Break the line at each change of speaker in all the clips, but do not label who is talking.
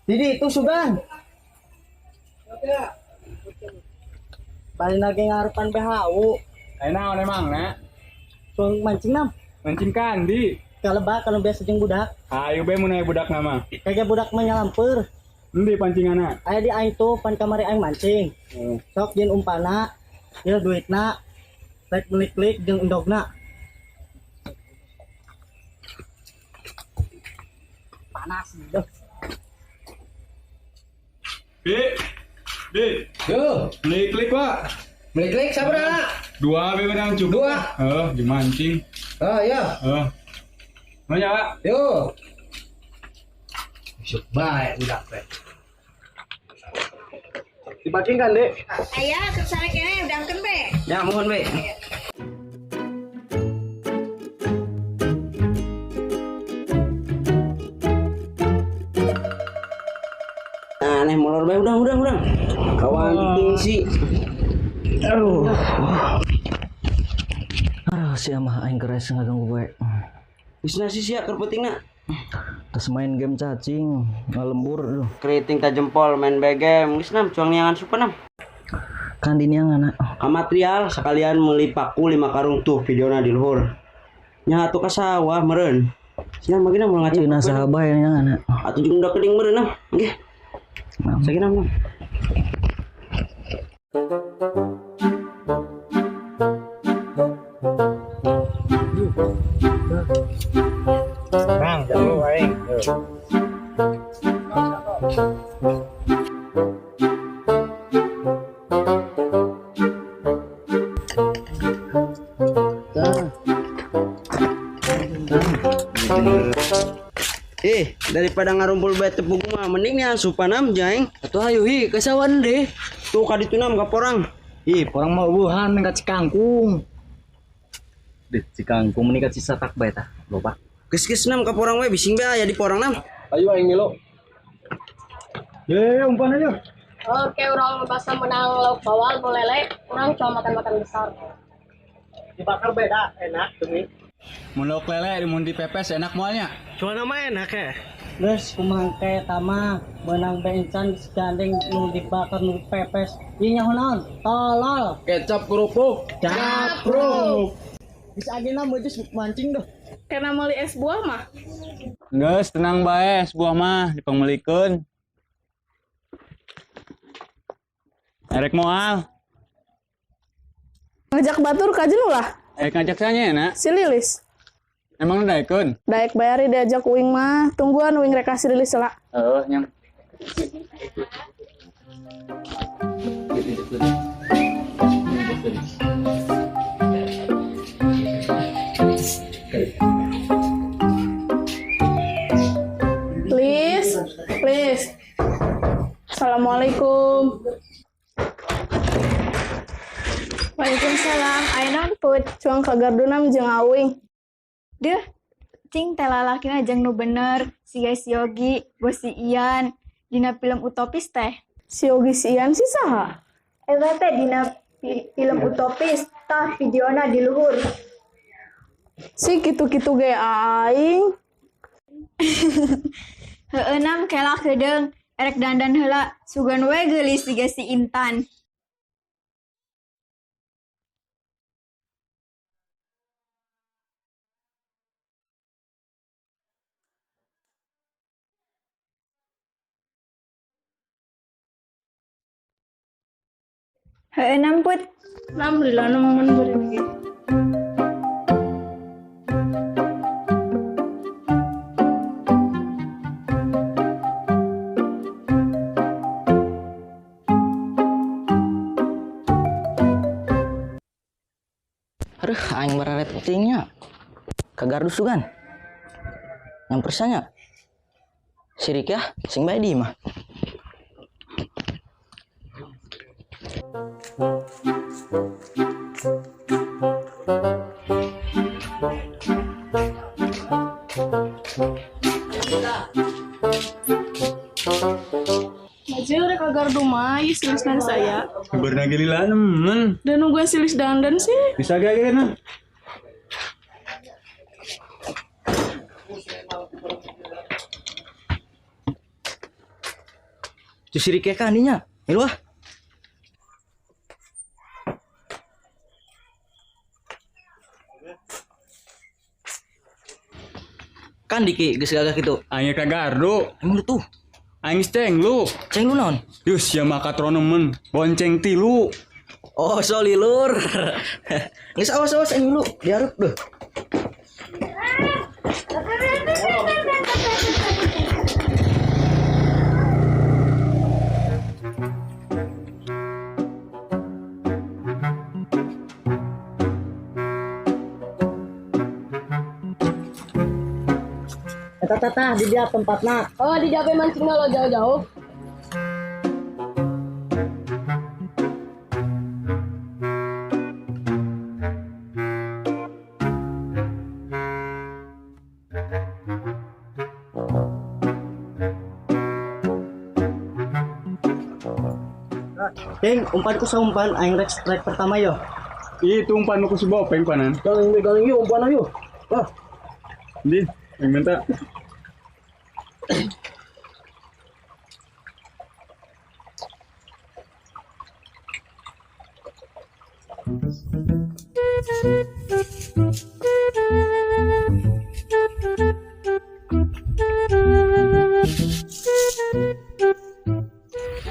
Didi itu sugan. Balik lagi ngarepan BHU.
Ayo naon emang na?
Tuang mancing nam.
Mancing kandi.
Kalebak kalau biasa jeung budak.
Ayo be mun aya budak nama.
Kayak budak mah nyalamper.
Endi pancinganna?
Aya di aing tuh pan kamari aing mancing. Sok jeung umpana, ieu duitna. Rek melik-lik jeung endogna. Panas deh.
Bi. Bi.
Yo,
Klik-klik, Pak.
melik-lik sabaraha?
Dua be menang cukup.
Dua.
Heeh, dimancing.
Oh, iya.
Heeh. Mana, Pak?
Yo. Besok baik budak teh.
Dipaking kan, Dek?
Ayah, kesana kene udangkeun be.
Ya, mohon be. Aneh molor bae udah. Kawan sih.
Aduh. Aduh, sia mah aing keres ngaganggu gue.
Geus nasi sia keur peutingna.
Terus main game cacing, ngalembur aduh.
Keriting ta jempol main game. Geus nam cuang niangan supa nam.
Kan diniangan
Ka material sekalian meuli paku 5 karung tuh videona di luhur. Nya atuh ka sawah meureun. Sia mah gina moal ngacak.
Cina sahabat yang niangan.
Atuh jeung udah kening meureun nam. Nggih. Sakieu nam.
Nang, jago aing.
Daripada ngarumpul bae tepung mah mending nya supanam jeng.
Atuh ayo hi ke sawan deh.
Tuh ka ditu nam ka porang.
Ih, porang mah eueuhan ka Cikangkung. Deh, Cikangkung meni ka Cisatak bae tah, loba.
Geus-geus nam ka porang we bising bae aya di porang nam.
Ayo aing milo. Ye, umpan aja.
Oke, orang bahasa menang lauk bawal boleh lele, orang cuma makan-makan besar.
Dibakar beda, enak demi.
Mun lauk lele mun dipepes enak moalnya.
Cuma nama enak ya. Terus kumaha teh tama menang bencan gandeng nu dibakar nu pepes. Ieu nyaho naon? Tolol.
Kecap kerupuk.
Capruk. Bisa ageuna meujeus mancing duh.
Kena meuli es buah mah.
Geus tenang bae, es buah mah dipangelikeun. Erek moal.
Ngajak batur kajen ulah.
Erek ngajak sanya nak.
Si Lilis.
Emang lu daekeun?
Daek bayari diajak uing mah. Tungguan uing rek si Lilis lah.
Heeh, nyang.
Lis, Lis. Assalamualaikum.
Waalaikumsalam. Aya naon put?
Cuang ka gardunam jeung awing.
Deuh, cing teh lalakina jeung nu bener, siga si Yogi, bos si Ian, dina film utopis teh.
Si Yogi si Ian si saha?
Eta teh dina film utopis, tah videona di luhur.
Si kitu-kitu ge aing.
Heueuh nam kelak heudeung, erek dandan heula, sugan we geulis siga si Intan. Heueuh nam put.
Nam lila nemen beureum ge.
Aduh, aing bararet pentingnya. Ka gardu sugan. Nyampersanya. Sirik ya, sing bae di mah.
Maju rek ka gardu mah, ieu si Lis nang saya.
Beurna gilila nemen.
Dan nungguan si Lis dandan sih.
Bisa ge ayeuna.
Tuh sirik ya kan dinya. Milu ah. Kan diki geus gagah kitu.
Aing ka gardu.
Emang lu tuh.
Aing ceng lu.
Ceng lu naon?
Yus sia mah katronemen, bonceng tilu.
Oh, soli lur. Geus awas awas aing lu dihareup deuh.
Eta tah di dia tempatna.
Oh, di jabe mancing lo jauh-jauh.
Deng, umpan ku saumpan aing rek strike pertama yo.
Ih, itu umpan ku si Bopeng panan.
Galing galing yuk umpan ayo. Ah.
Di, aing minta.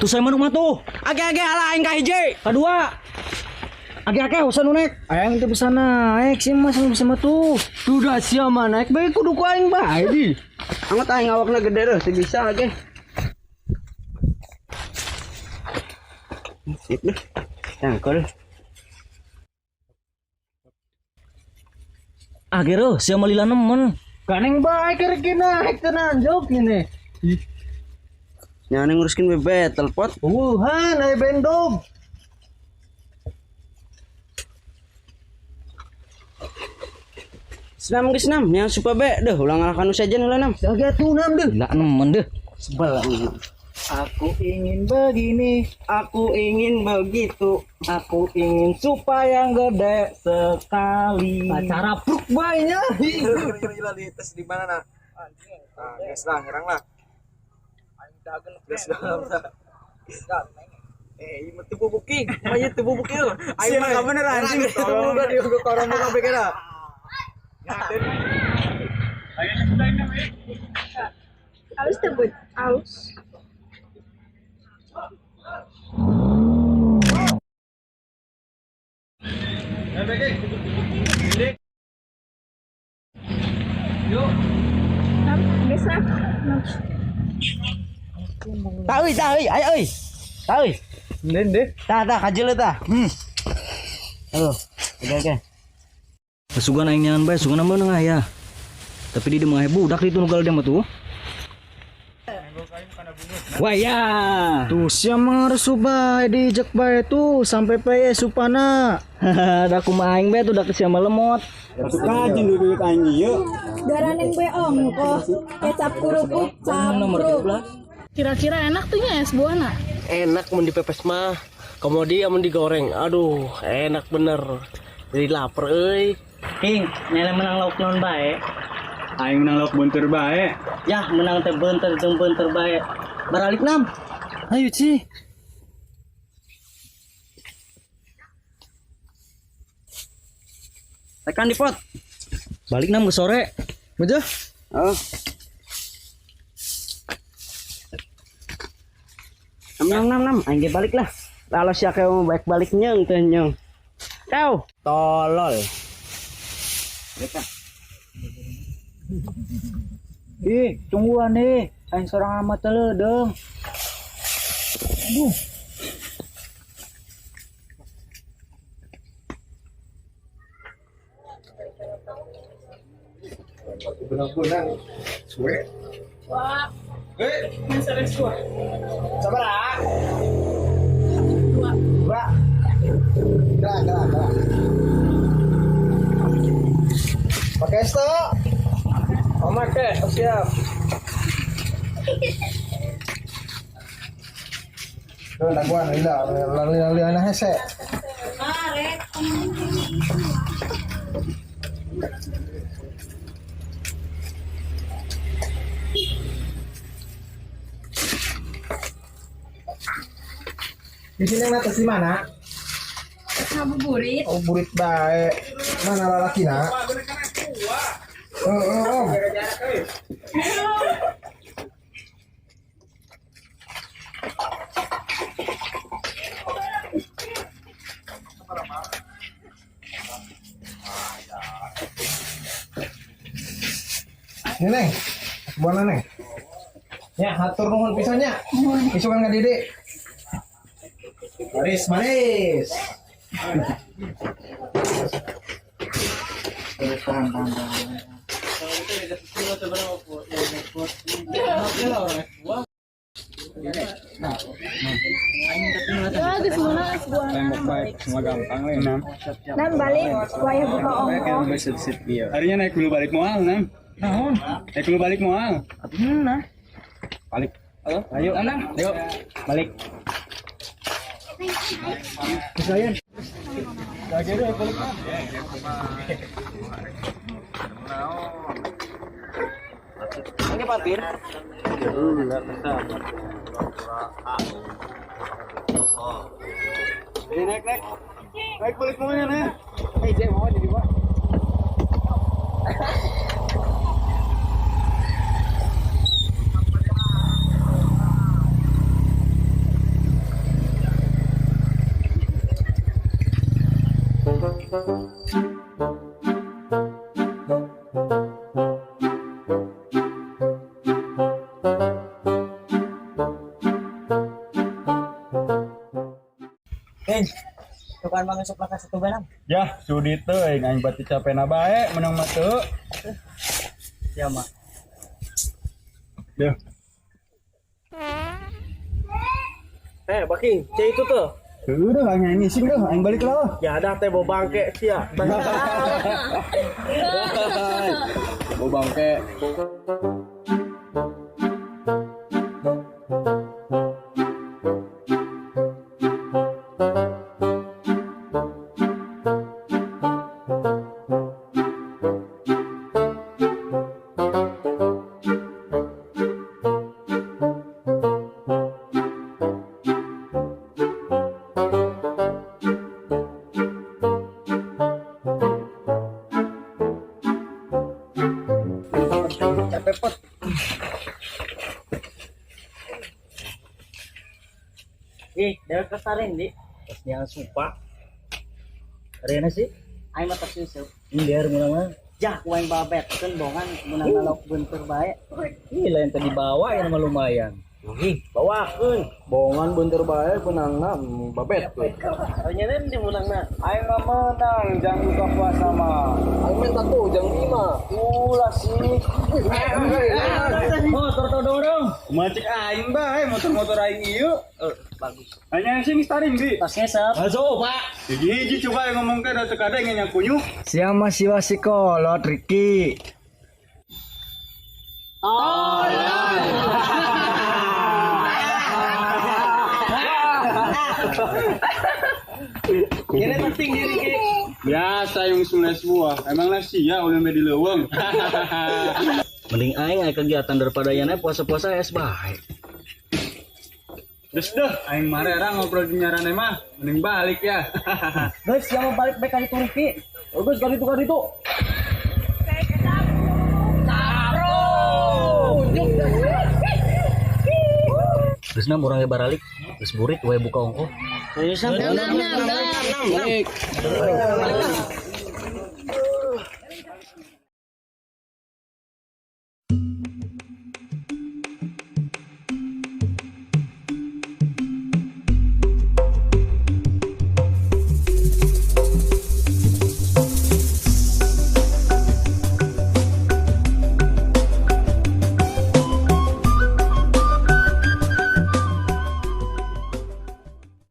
Tuh saya manuk mah tuh.
Age-age ala aing ka hiji.
Kadua. Age-age usah nu naik.
Aing teu bisa naik sih mas bisa mah tuh.
Duh da sia mah naik bae kudu ku aing bae di. Angot aing awakna gede deuh teu bisa age. Sip deh. Tangkol.
Age reuh sia mah lila nemen.
Ganeng bae keur naik teu nanjok ngene.
Nyane nguruskeun bebet telepot.
Wuhan aya bendog.
Senam geus nam, yang supa be deuh ulah ngalahkan nu sejen heula nam.
Age atuh nam deuh.
Lila nemen deuh.
Sebel aing.
Aku ingin begini,
aku ingin begitu,
aku ingin supaya gede sekali.
Acara pruk bae nya.
Gila di tes di mana nah? Ah, geus lah nyerang lah. Geus lah. Eh, ieu mah teu bubuking, mah ieu teu bubuking. Aing mah bener anjing. Tolong udah di korong kabeh kena.
Halus teh, Bud. Halus. Bisa.
Tah euy, tah euy, ayo euy. Tah euy.
Ndeh ndeh.
Tah tah kajeul tah. Oh, oke oke.
Sugan aing nyangan bae, sugan mah meunang aya. Tapi di mah budak ditu nu galede mah tuh. Wah ya.
Tuh sia mah harus bae dijek bae tuh sampai paye supana.
Da kumaha aing bae tuh da sia mah lemot.
Kajin duit aing ieu.
Garaneng bae ongkoh, kecap kerupuk
Nomor
capruk.
13.
Kira-kira enak tuh nya es buahna?
Enak mun dipepes mah. Komodi amun digoreng. Aduh, enak bener. Jadi lapar euy.
King, nyala menang lauk naon bae.
Aing menang lauk beunteur bae.
Yah, menang teh beunteur jeung beunteur bae. Baralik nam.
Ayo Ci.
Tekan di pot.
Balik nam ke sore.
Bejo.
Oh. Nam nam nam, aing ge balik lah. Kalau sia mau balik balik nyeung teh nyeung. Kau tolol.
Ih, tungguan nih. Aing sorang amat teleudeng. Aduh.
Benang-benang suwe.
Wah.
Eh,
Masalah dua.
Sabar ah.
Dua.
Dua. Gerak, gerak, gerak. Pakai stok. Oh, pakai. Oh, siap. Tuh, daguan lila, lila, lila, lila, hese. Di sini yang atas di mana?
Ngabuburit.
Oh, burit bae. Mana lalakina? Oh. Ini neng, buana neng. Ya, hatur nuhun pisan nya. Isukan ka Dede. Manis, manis. Tahan, tahan, tahan.
Ya, geus meunang es buahna.
Tembok baik, semua gampang lah. Nam.
Nam balik wayah buka ongkoh.
Harinya naik dulu balik moal, Nam.
Naon?
Naik dulu balik moal.
Nah.
Balik. Ayo, Nam. Ayo, balik.
Kesayan.
Ini patir.
Ini naik, naik. Naik balik moalnya, nah.
Eh, tukan mangesuk makan satu barang.
Yah, sudi teuing aing bati capena bae menang mah teu.
Ya, Mak.
Duh.
Eh, Baking, cek itu tuh.
Udah aing aing ngising dah, aing balik lah.
Ya ada teh bau bangke sia.
Bau bangke.
Capek pot. Ih, dewek kesarin di.
Pas yang supa. Arena sih.
Aing mah tos Yusuf.
Ini mah.
Jah, ku aing babet keun bongan meunang lauk bentur bae.
Ih, lain tadi bawa yang mah lumayan.
Ih, bawakeun.
Bongan bentur bae benangna babet tuh.
Hanya di menangna.
Aing mah menang jang buka puasa mah. Aing minta tuh jang lima. Ulah sih.
Motor tau dorong.
Kumaha cek aing bae motor-motor aing ieu.
Bagus.
Hanya sing staring sih.
Tos ngesep.
Masuk, Pak.
Hiji-hiji coba yang ngomong ke da teu kadeng nya kunyuk.
Siapa masih wasi kolot Ricky.
Kira penting diri ki.
Biasa yang sebelas buah. Emang lah sia ulun di leuweung.
Mending aing aya kegiatan daripada yana puasa-puasa es bae.
Terus dah, aing marera ngobrol di nyarane mah, mending balik ya.
Guys, yang mau balik baik kali Turki.
Oh, guys, kali itu kali itu.
Geus nam urang ge baralik, geus burit we buka ongkoh.
Ayo, Sam.
Nam nam nam.
Balik.
Balik.